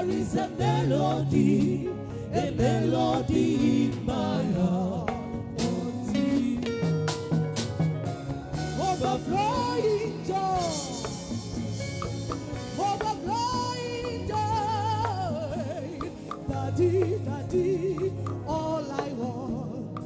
There is a melody in my heart. Overflowing joy, overflowing joy. Daddy, daddy, all I want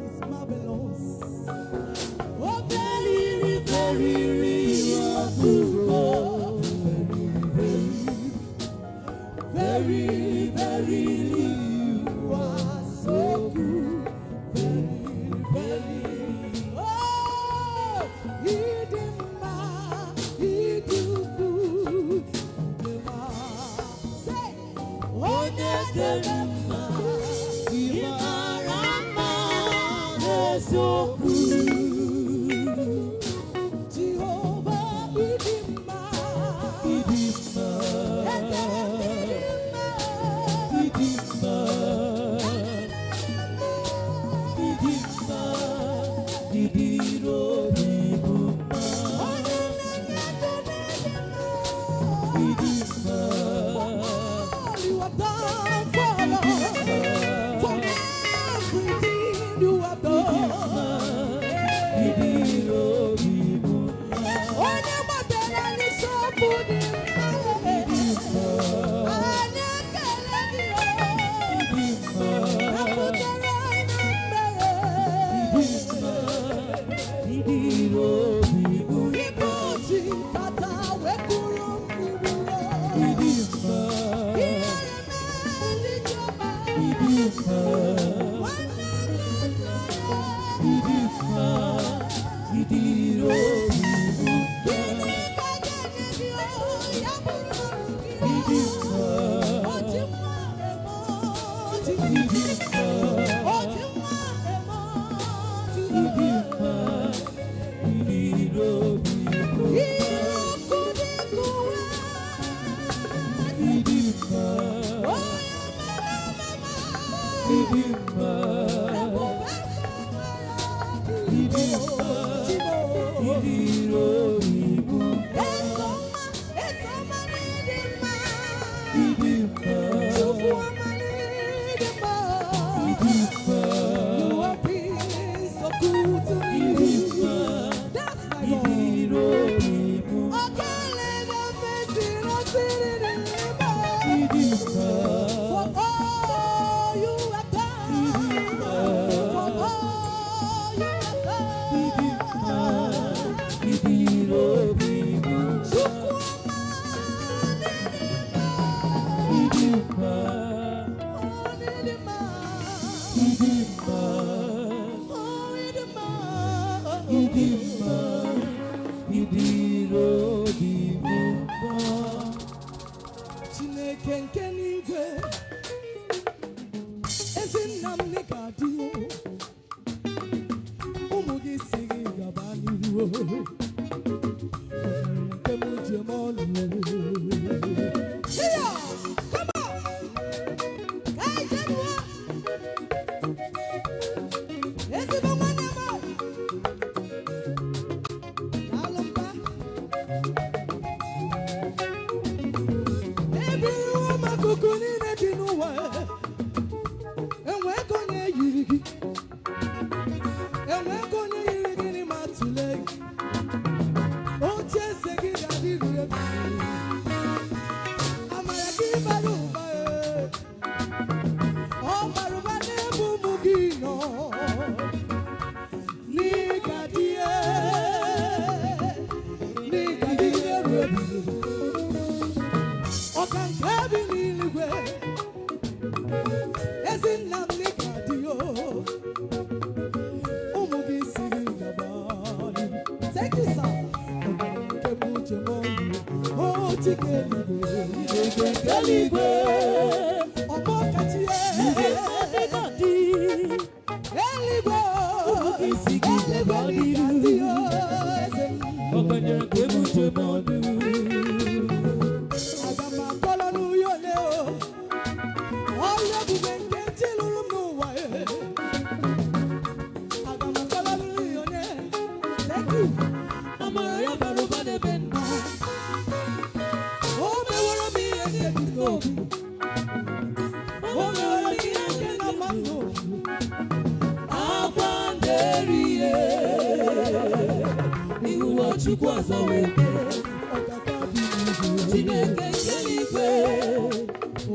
is marvelous. Oh, very, very, very, very, very, you are so good. Very, very. Oh, ịdị mma, ịdị ukwuu, dị mma. Say, onye dere mma, Ị mara mma n'eziokwu. Jehova, ịdị mma. Ịdị mma. Eze, ịdị mma. Ịdị mma. Ịdị mma. Ịdịrị obi bụ mma. Onye na-enye ndụ n'ịdị mma. Ịdị mma. All you have done for us, for everything you have done. Ịdịrị obi bụ mma. Onye gbatara anyị sọpụ dị mma. Anyị ekele gị o. Ịdị mma. Napụtara anyị na mmehie. Ịdị mma. Ịdịrị obi bụ Ibu ji kata wee kuru mmiri o. Ịdị mma. Ihere mee ndị Jehova. Ịdị mma. Nwanne gị. Ịdị mma. Ịdịrị obi bụ Gịnị ka ga-enye gị o? Ya bụrụ ọrụ gị o. Ịdị mma. Oji nwa eme ọjị. Ịdị mma. Oji nwa eme ọjị. Ịdị mma. Ịdịrị obi bụ Ihe ọkụ dị ka uwe. Ịdị mma. Onye mara mama. Ịdị mma. Ebube Ịdị mma. Chimo. Ịdịrị obi bụ Eze ọma, eze ọma n'ịdị mma. Ịdị mma. Chukwu ọma n'ịdị mma. Ịdị mma. You have been so good to me. Ịdị mma. That's my God. Ịdịrị obi bụ Okele ga-emesi n'osiri n'ime. Ịdị mma. For all you have done. For all you have done. Ịdị mma. Ịdịrị obi bụ Chukwu ọma n'ịdị mma. Ịdị mma. Oh, n'ịdị mma. Ịdị mma. Oh, ịdị mma. Ịdị mma. Ịdịrị obi bụ mma. Chineke nke n'igwe, ezi nna m dị ga-adị o. Ụmụ gị si gị gaba n'iru o. Nke m ji eme ọnụ o. Here, come on. Ka anyị jenuo. Ezigbo nwanne m. Daalụ mba. Ebiriwo m akụkụ niile dị n'ụwa, enwe ego onye yiri gị, enwe ego onye yiri gị n'ime atụle gị. Oche eze gị ga-adịru ebighị. Amara gị bara ụba e. Ọ bara ụba n'ebe ụmụ gị nọ. N'ịga dị e, n'ịga dị eru ebighị. Ọka nke bi n'eluigwe, ezi nna m n'ịga dị o. Ụmụ gị si gị gaba n'ihu. Thank you, sir. Nke bụ uche m ọnụ, o Chike eluigwe. Chineke nke eluigwe. Ọgbọ kachi Ịdị mma dịka dị. eluigwe o. Ụmụ gị si gị Eluigwe gaba n'ịga n'iru. dị o, eze m. Ọkanyere nke bụ uche m ọnụ. Aga m akọrọ n'uyi ole o. Ọrụ ebube nke chi lụrụ m n'ụwa e. Aga m akọrọ n'uyi ole. Thank you. Amara ya bara ụba n'ebe m nọ. O meworo m ihe nke dị n'obi. n'obi. O mere m ihe nke na-agba m n'obi. Akwa na-eri ihe ihuwa Chukwu ọzọ wee kee. Ọkaka bi n'igwe. Chineke nke eluigwe,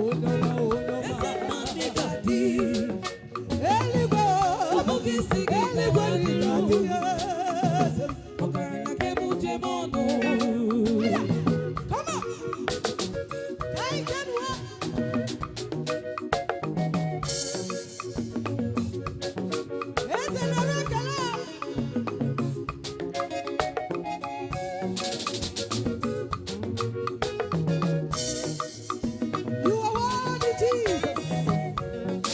Onye ọma, onye ọma. eze mma ndị ga-adị. Eluigwe, Ọ bụghị isi gị eluigwe dịrị dị eze. Ọgaranya ka ebe uche m ọnụ. Come on. Ka anyị jenụọ. Eze nara ekele. You are worthy, Jesus.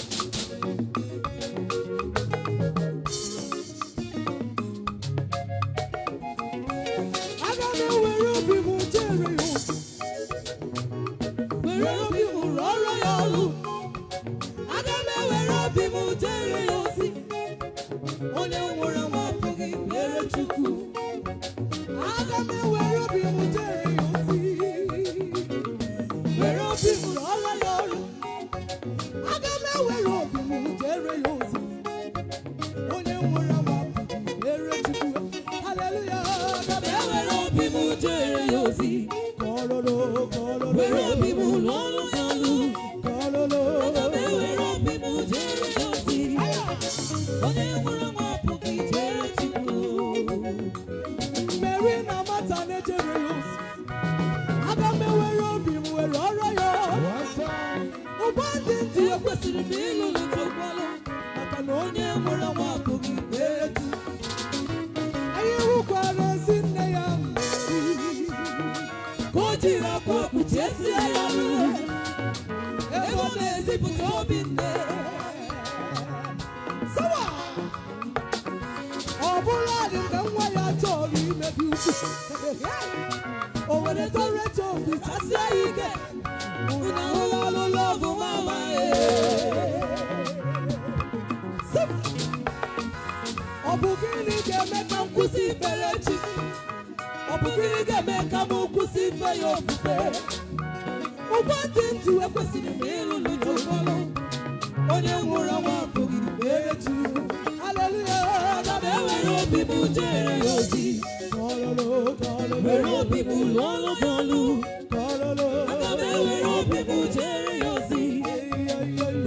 Aga m ewere obi m jere ya ozi. Were obi m rụọrọ ya ọrụ. Aga m ewere obi m jere ya ozi. Onye nwụrụ anwụ apụghị ikpere Chukwu. Aga m ewere obi m jere ya ozi. Were obi m rụọrọ ya ọrụ. Aga m ewere obi m jere ya ozi. Onye nwụrụ anwụ apụghị ikpere Chukwu. Haleluya. Aga m Ewere obi m jere ya ozi. Kọlolo, kọlolo, Were obi m rụọrọ ya ọrụ. kọlolo. Aga m ewere obi m jere ya ozi. Onye nwụrụ anwụ apụghị ijere Chukwu. Mary na Martha na-ejere ya ozi. Aga m ewere obi m were ọrọ ya. Ụgbọ ndị ntị Ekwesịrị m ịlụlụ Chukwualụ, maka na onye onye nwụrụ anwụ apụghị ikpere Chukwu. anyị hụkwara ezi nne ya Mary. Ka o jiri akwa kpuchiesie ya arụ, ebe ọ na-ezipụta obi nne. Sawa! Ọ bụla dị mgbe nwa ya chọrọ imebi ukwu. O were tọrọ obi Chasie ya ike, unu ahụla ọlụlụ ọgụ mama ee. Sị! Ọ bụ gịnị ga-eme ka m Kwụsị ikpere chi, ọ bụ gịnị ga-eme ka m kwụsị ife ya ofufe? Ụgbọ dị ndụ ekwesịrị m ịlụlụ Chukwualụ, onye nwụrụ anwụ apụghị ikpere chi. Haleluya! Aga m ewere obi m jere ya ozi, Kọlọlọ, kọlọlọ, were obi m lụọlụ gị ọlụ. kọlọlọ. Aga m ewere obi m jere ya ozi,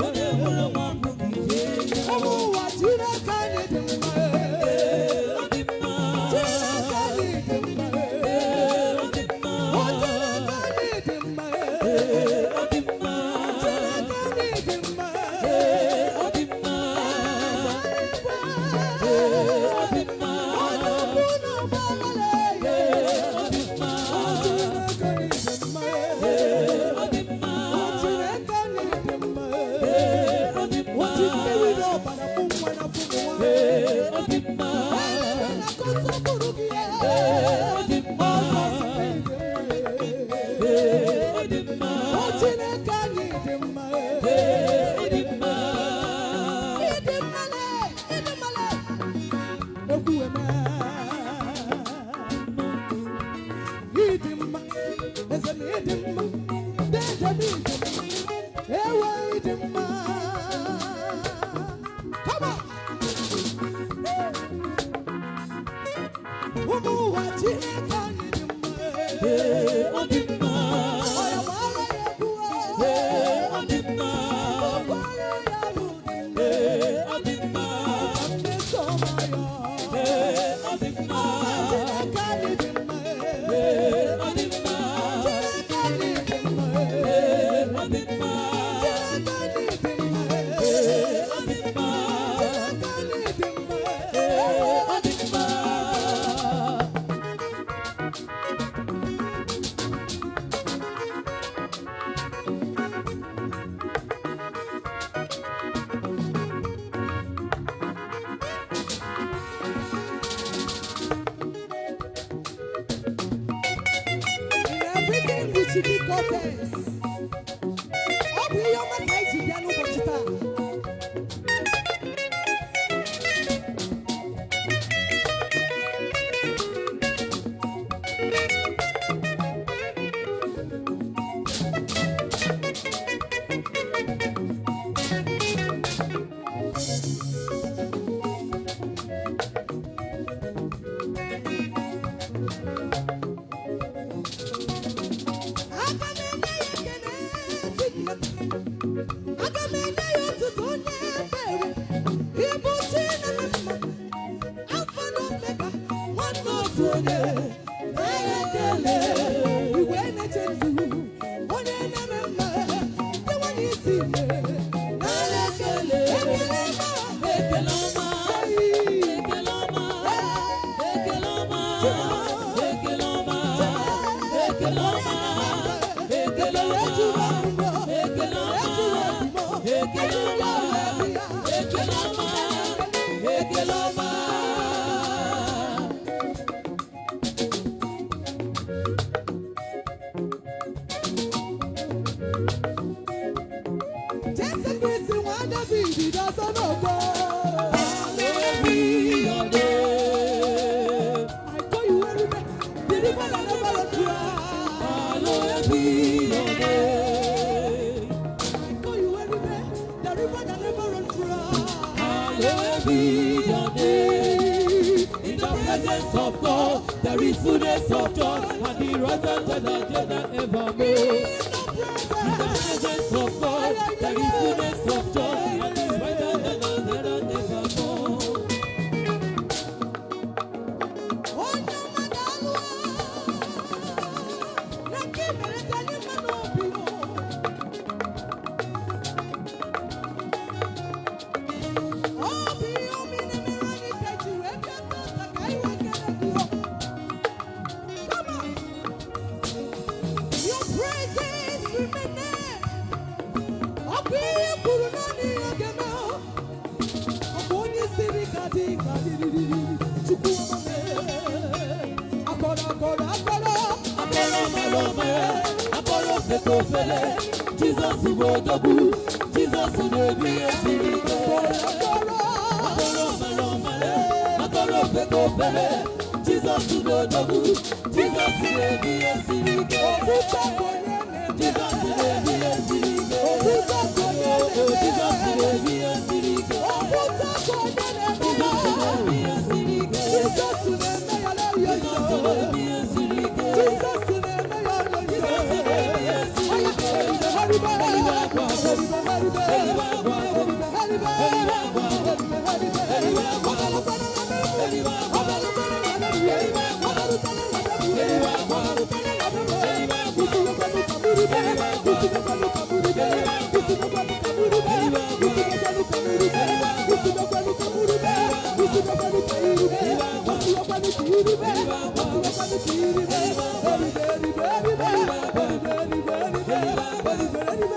onye nwụrụ anwụ apụghị ijere ya. Ụmụ ụwa Chineke anyị dị mma. Ee, ọ dị mma. Chineke anyị dị mma. Ee, ọ dị mma. O Chineke anyị dị mma. Ee, ọ dị mma. Chineke anyị dị mma. Ee, ọ dị mma. Ee, ọ dị mma. Onye ukwu na ọgbaaghara. Ee, ọ dị mma. O Chineke anyị dị mma. Ee, ọ dị mma. O Chineke anyị dị mma. Ee, ọ dị mma. O ji mmiri na ọbara mụ nwa na fụ nwa. Ee, ọ dị mma. Eluigwe na-akọsa mkpụrụ gị. Ee, ọ dị mma. Ọzọ sị na ị dị mma. Ee, ọ dị mma. O Chineke anyị dị mma. Ee, ọ dị mma. Ịdị mma le, ịdị mma le. Ekwu eme. Ịdị mma, eze na ịdị mma, dede m ịdị mma, ewe ịdị mma. Come on. Ụmụ ụwa Chineke anyị dị mma. Ee, ọ dị mma. Ọya gbara ya egwu. Ee, ọ dị mma. Ọkwara ya bụ dị mma. Ee, ọ dị mma. Mmeso ọma ya. Ee, ọ dị mma. Chineke anyị dị mma. Ee, ọ dị mma. Chineke anyị dị mma. Ee, ọ dị mma. Chineke anyị dị mma. Ee, ọ dị mma. Chineke anyị dị mma. Ee, ọ dị mma. In everything we should give God thanks. Ọ bụ ihe ọma ka anyị ji bịa n'ụbọchị taa. Kristi Nara ekele. Ekele ma. Ekele ọma. Hey. Ekele ọma. Ekele ọma. Ekele ọma. Ekele ọma. Ekele ọma. Ekele ọma. Ekele ọma. Ekele ọma. Ekele ọma. Jesu Kristi nwa David dọsọ n'ogo. Hallowed be your name. I call you every day. The river that never run dry. Hallowed be your name. I call you every day. The river that never run dry. Hallowed be your name. In the presence of God, there is fullness of joy, and the right hand of the dead evermore. In In the the presence. presence of God, there is fullness of joy, and the right hand of the dead evermore. Onye ọma ga-alụ na nke mere ka anyị mma n'obi o. Ọ bụ ihe omi na-emere anyị ka ji wee bịa tata ka anyị wee kele gị o. Come on. Your praises remain. Ọ bụ ihe kwuru naanị ya ga-eme o. Ọ bụ onye siri ka dị ka dịrịrị Chukwu ọma mee. Akọrọ akọrọ akọrọ Akọrọ mara ọma ya, akọrọ ofeke ofele, Jizọs bụ odogwu, Jizọs na-ebi ihe siri ike. akọrọ Akọrọ mara ọma ya, akọrọ ofeke ofele, Jizọs bụ odogwu, Jizọs na-ebi ihe siri ike. Okwute ka onye na-eme. Jizọs na-ebi ihe siri ike. Okwute ka onye na-eme. Jizọs na-ebi ihe siri ike. Okwute ka onye na-eme. Jizọs na-ebi ihe siri ike. Jizọs na-eme ya n'oyo Jizọs yo. na-ebi ihe siri ike. Jizọs na-eme ya n'oyo yo. Jizọs na-ebi ihe siri ike. Haribe, haribe, Eriwe haribe, agwa haribe, agwụ. haribe, haribe, Eriwe agwa agwụ. haribe, haribe, Eriwe agwa agwụ. Eriwe agwa agwụ. Eribe, eribe, eribe, eribe, eribe, eribe, eribe, eribe, eribe,